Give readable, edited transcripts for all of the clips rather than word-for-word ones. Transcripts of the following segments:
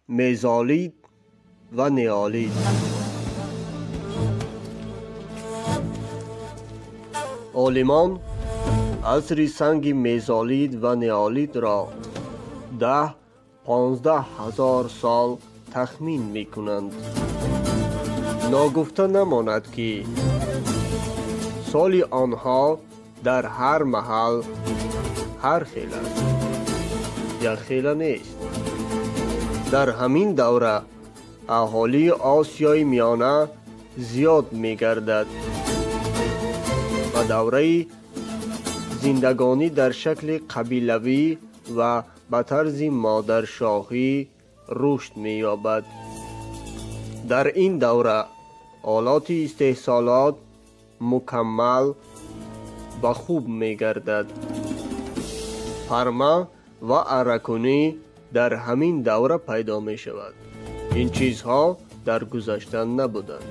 Мезолит ва неолит. Олимон асри санги мезолит ва неолитро 10-15 ҳазор сол тахмин мекунанд. Ногуфта намонад, ки соли онҳо дар ҳар маҳал ҳар хел аст, якхела нест. Дар ҳамин давра аҳолии Осиёи Миёна зиёд мегардад ва давраи зиндагонӣ дар шакли қабилавӣ ва ба тарзи модаршоҳӣ рушд меёбад. Дар ин давра олоти истеҳсолот мукаммал ва хуб мегардад. Парма ва арракунӣ дар ҳамин давра пайдо мешавад. Ин чизҳо дар гузашта набуданд,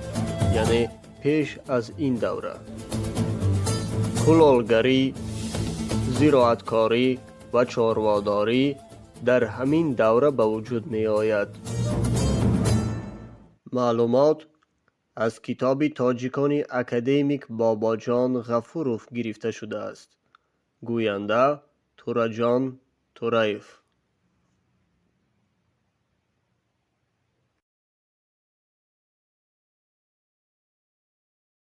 яъне пеш аз ин давра. Кулолгарӣ, зироаткорӣ ва чорводорӣ дар ҳамин давра ба вуҷуд меояд. Маълумот аз китоби тоҷикони академик Бобоҷон Ғафуров гирифта шудааст. Гӯянда Тураҷон Тураев.